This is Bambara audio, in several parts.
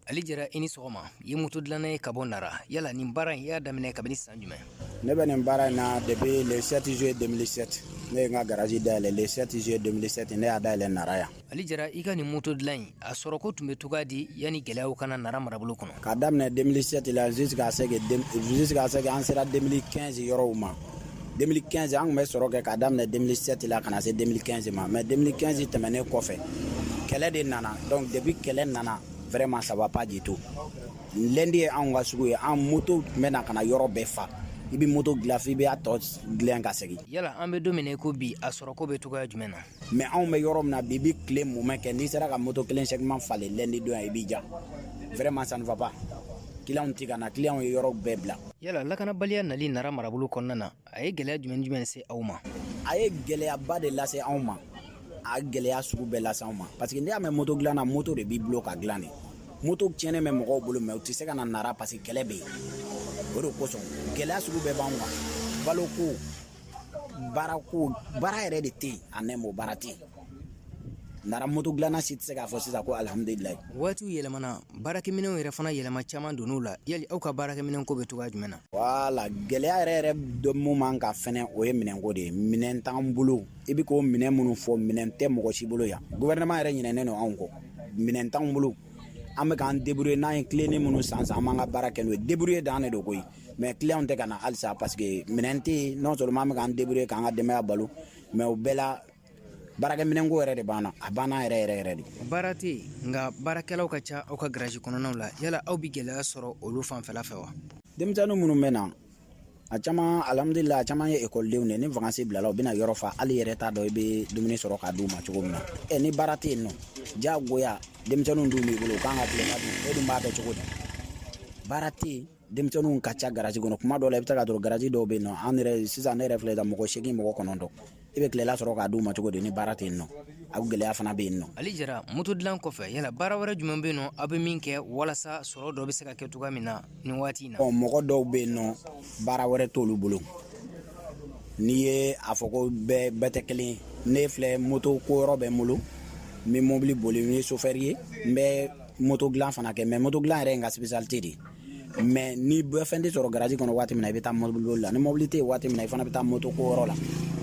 Ali Jara, i ni sɔgɔma. I ye moto dilanna ye ka bɔ Nara. Yala nin baara in, i y'a daminɛ kabini san jumɛn? Ne bɛ nin baara in na depuis le 7 juillet 2007. Ne ye n ka garage dayɛlɛ le 7 juillet 2007, ne y'a dayɛlɛ Nara yan. Ali Jara, i ka nin moto dilan in, a sɔrɔko tun bɛ cogoya di yanni gɛlɛyaw ka na Nara marabolo kɔnɔ? K'a daminɛ 2007 la jusqu'à ce que an sera 2015 yɔrɔw ma. 2015, an tun bɛ sɔrɔ kɛ k'a daminɛ 2007 la ka na se 2015 ma, mais 2015 tɛmɛnen kɔfɛ, kɛlɛ de nana. Donc depuis kɛlɛ nana, vraiment, ça va pas du tout. Lundi ye anw ka sugu ye. An moto tun bɛ na ka na yɔrɔ bɛɛ fa. I bɛ moto dilan f'i bɛ a tɔ dilan ka segin. Yala an bɛ don min na i ko bi, a sɔrɔko bɛ cogoya jumɛn na? Mais anw bɛ yɔrɔ min na bi, i bɛ tile mumɛ kɛ, n'i sera ka moto kelen segment falen lundi don yan, i b'i ja. Vraiment, ça ne va pas. Clients tɛ ka na, clients ye yɔrɔ bɛɛ bila. Yala lakanabaliya nali Nara marabolo kɔnɔna na, a ye gɛlɛya jumɛn jumɛn se aw ma? A ye gɛlɛyaba de lase anw ma. A gɛlɛya sugu bɛɛ lase anw ma, parce que n'i y'a mɛn moto dilanna, moto de b'i bolo ka dilan de. Moto tiɲɛnen bɛ mɔgɔw bolo, mais u tɛ se ka na Nara parce que kɛlɛ bɛ yen. O de kosɔn gɛlɛya sugu bɛɛ b'anw kan: baloko, baarako. Baara yɛrɛ de tɛ yen a nɛmo, baara tɛ yen Nara. Moto dilanna si tɛ se k'a fɔ sisan ko alihamudulilayi. Waatiw yɛlɛmana, baarakɛminɛnw yɛrɛ fana yɛlɛma caman donn'u la. Yali aw ka baarakɛminɛn ko bɛ cogoya jumɛn na? Wala gɛlɛya yɛrɛ yɛrɛ dɔ mun man ka fɛnɛ, o ye minɛnko de ye. Minɛn t'an bolo. I bɛ k'o minɛn minnu fɔ, minɛn tɛ mɔgɔ si bolo yan. Gouvernement yɛrɛ ɲinɛnen don anw kɔ. Minɛn t'anw bolo. An bɛ k'an débrouiller n'an ye tilenni minnu san san, an b'an ka baara kɛ n'o ye. Débrouiller dan de don koyi, mais clients tɛ ka na halisa parce que minɛn tɛ yen. Non seulement an bɛ k'an débrouiller k'an ka denbaya balo, mais o bɛɛ la, baarakɛminɛnko yɛrɛ de banna. A banna yɛrɛ yɛrɛ yɛrɛ de. Baara tɛ yen, nka baarakɛlaw ka ca aw ka garage kɔnɔnaw la. Yala aw bɛ gɛlɛya sɔrɔ olu fanfɛla fɛ wa? Denmisɛnnin minnu bɛ na, a caman, alhamdulillah, a caman ye ekɔlidenw de. Ni vacances bilala, u bɛna yɔrɔ fa. Hali yɛrɛ t'a dɔn i bɛ dumuni sɔrɔ k'a d'u ma cogo min na. Ɛ, ni baara tɛ yen nɔ, diyagoya denmisɛnninw dun b'i bolo, u kan ka tilela dun, e dun b'a kɛ cogo di? Baara tɛ yen, denmisɛnninw ka ca garage kɔnɔ. Kuma dɔw la, i bɛ taa ka sɔrɔ garage dɔw bɛ yen nɔ, an yɛrɛ sisan, ne yɛrɛ filɛ, mɔgɔ 8, mɔgɔ 9, i bɛ tilela sɔrɔ k'a d'u ma cogo di ni baara tɛ yen nɔ? A gɛlɛya fana bɛ yen nɔ. Ali Jara, moto dilan kɔfɛ, yala baara wɛrɛ jumɛn bɛ yen nɔ aw bɛ min kɛ walasa sɔrɔ dɔ bɛ se ka kɛ cogoya min na nin waati in na? Ɔ, mɔgɔ dɔw bɛ yen nɔ, baara wɛrɛ t'olu bolo. N'i ye a fɔ ko bɛɛ bɛɛ tɛ kelen ye. Ne filɛ, moto ko yɔrɔ bɛ n bolo, n bɛ mobili boli, n ye chauffeur ye, n bɛ moto dilan fana kɛ, mais moto dilan yɛrɛ ye n ka spécialité de ye. Mais ni bɛɛ fɛn tɛ sɔrɔ garage kɔnɔ waati min na, i bɛ taa mobili boli la. Ni mobili tɛ yen waati min na, i fana bɛ taa moto ko yɔrɔ la.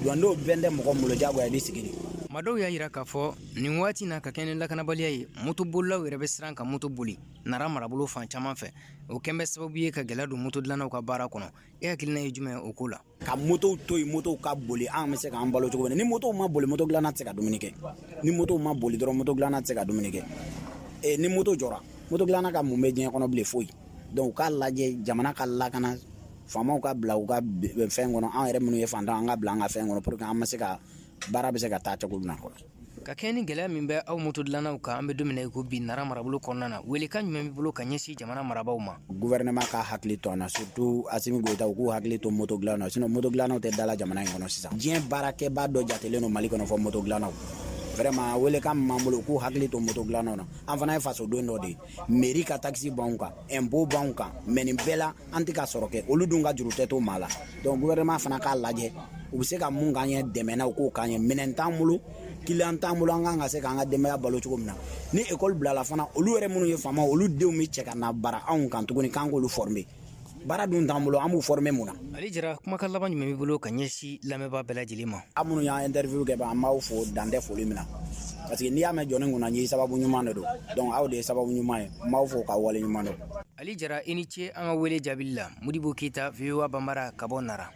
Donc n'o bɛn tɛ mɔgɔ min bolo, diyagoya i bɛ sigi de. Maa dɔw y'a yira k'a fɔ nin waati na, ka kɛ ni lakanabaliya ye, moto bolilaw yɛrɛ bɛ siran ka moto boli Nara marabolo fan caman fɛ. O kɛn bɛ sababu ye ka gɛlɛya don moto dilannaw ka baara kɔnɔ. E hakilina ye jumɛn o ko la? Ka motow to yen, motow ka boli, an bɛ se k'an balo cogo min na. Ni motow ma boli, moto dilanna tɛ se ka dumuni kɛ. Ni motow ma boli dɔrɔn, moto dilanna tɛ se ka dumuni kɛ. E, ni moto jɔra, moto dilanna ka mun bɛ diɲɛ kɔnɔ bilen? Foyi. Donc u k'a lajɛ, jamana ka lakana, faamaw ka bila u ka fɛn kɔnɔ. An yɛrɛ minnu ye fantan, an ka bila an ka fɛn kɔnɔ pour que an bɛ se ka baara bɛ se ka taa cogo min na. Ka kɛ ni gɛlɛya min bɛ aw moto dilannaw kan, an bɛ don min na i ko bi, Nara marabolo kɔnɔna na, welekan jumɛn b'i bolo ka ɲɛsin jamana marabaaw ma? Gouvernement ka hakili to an na, surtout Assimi Goïta, u k'u hakili to moto dilannaw, sinon moto dilannaw tɛ dala jamana in kɔnɔ sisan. Diɲɛ baarakɛba dɔ jatelen don Mali kɔnɔ fɔ moto dilannaw. Vraiment, welekan min b'an bolo, u k'u hakili to moto dilannaw na. An fana ye fasoden dɔ de ye. Mairie ka taxe b'anw kan, impôt b'anw kan, mais nin bɛɛ la, an tɛ ka sɔrɔ kɛ. Olu dun ka juru tɛ to maa la. Donc gouvernement fana k'a lajɛ, u bɛ se ka mun k'an ye dɛmɛ na, u k'o k'an ye. Minɛn t'an bolo, client t'an bolo, an kan ka se k'an ka denbaya balo cogo min na. Ni école bilala fana, olu yɛrɛ minnu ye faamaw, olu denw bɛ cɛ ka na bara anw kan tuguni k'an k'olu former. Baara dun t'an bolo, an b'u former mun na? Ali Jara, kumakan laban jumɛn b'i bolo ka ɲɛsin lamɛnbaa bɛɛ lajɛlen ma? Aw minnu y'an interview kɛ, an b'aw fo, dan tɛ foli min na, parce que n'i y'a mɛn jɔnni kunna, n ye sababu ɲuman de don. Donc aw de ye sababu ɲuman ye, n b'aw fo k'aw wale ɲuman dɔn. Ali Jara, i ni ce an ka wele jaabili la. Modibo Keyita, VOA Banbara, ka bɔ Nara.